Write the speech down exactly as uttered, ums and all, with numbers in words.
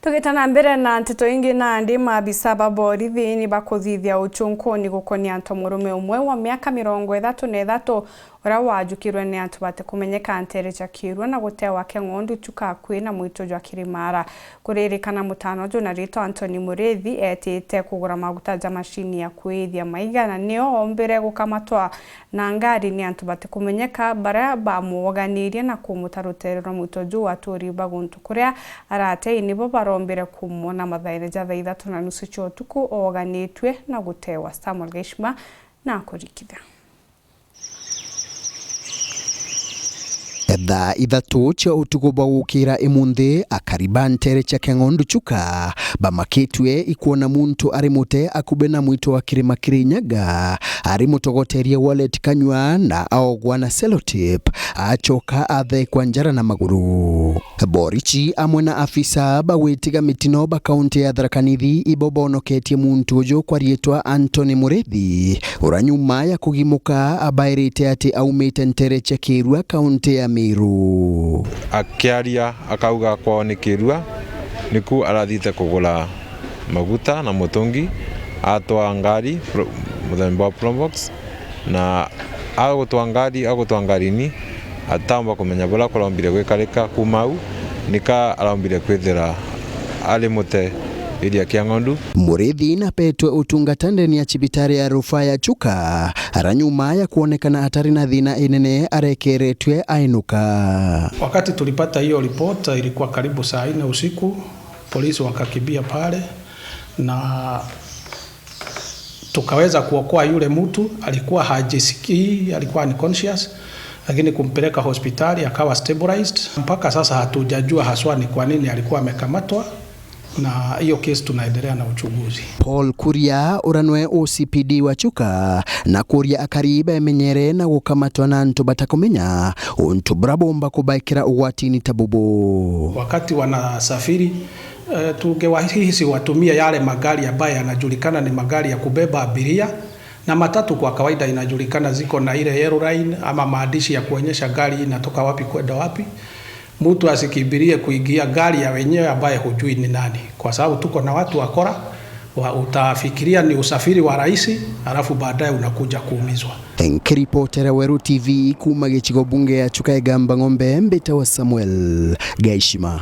Tugita na mbere na nteto ingi, nandi maabisa ba borithi ni bakuthithia uchunkuni gukonia ntomurume umwe wa miaka mirongo ithatu na ithatu uria wajukirwe ni antu batikumenyeka ntere cia Kirua na gutewa Keng'ondu Chuka akui na mwitu jwa Kirimara. Kuririkana mutano uju na ritwa Anthony Murithi etite kugura maguta ja mashini ya kuithia maiga, na nio ombire gukamatwa na ngari ni antu batikumenyeka, baria bamuoganirie na kumuta rutere rwa mwitu juu aturi ba guntu kuria arate. Nibo barombire kumwona mathaene ja thaa ithatu na nusu cia utuku ooganitue na gutewa. Samuel Gaishima na kurikithia. Thaa ithatu cia utuku bwa gukira imunthi, akari ba ntere cia Keng'ondu Chuka bamakitue ikwona muntu ari mute akubi na mwitu wa Kirima Kirinyaga, ari mutogoterie wallet kanyua na aogwa na sellotape, acoka athekwa njara na maguru. Borichi amwe na afisa ba gwitiga mitino ba kaunti ya Tharaka Nithi ibo bonoketie muntu uju kwa riitwa Anthony Murithi, uria nyuma ya kugimuka abairite ati aumite ntere cia Kirua, kaunti ya Meru. Akiaria akauga kwao ni Kirua, niku arathite kugura maguta na mutungi, atwaa ngari pro-, muthemba wa Probox, na agutwaa ngari, agutwaa ngarini, atamba kumenya buria kurombire gwikarika. Kuma au, nika arombire kwithira ari mute iria kia ng'ondu. Murithi napetwe utungata ndeni ya cibitari ya rufaa ya Chuka, ara nyuma ya kwonekana atari na thina inene arekeretwe ainuka. Wakati tulipata hiyo report, ilikuwa karibu saa nne usiku, polisi wakakimbia pale na tukaweza kuokoa yule mtu. Alikuwa hajisikii, alikuwa unconscious, lakini kumpeleka hospitali akawa stabilized. Mpaka sasa hatujajua haswa ni kwa nini alikuwa amekamatwa, na hiyo case tunaendelea na uchunguzi. Paul Kuria, uria nwe O C P D wa Chuka, na kuria akari bemenyere na gukamatwa na antu batakumenya untu buria bomba kubaikira ugwatini ta bubu. Wakati wanasafiri, eh, tungewahisi watumie yale magari ambayo yanajulikana ni magari ya kubeba abiria, na matatu kwa kawaida inajulikana ziko na ile yellow line ama maandishi ya kuonyesha gari hii inatoka wapi kwenda wapi. Mtu asikimbilie kuingia gari ya wenyewe ambaye hujui ni nani, kwa sababu tuko na watu wakora wa, utafikiria ni usafiri wa rahisi, alafu baadaye unakuja kuumizwa. Nkiripotera Weru T V kuma gicigo bunge ya Chuka Igamba Ng'ombe, mbitawa Samuel Gaishima.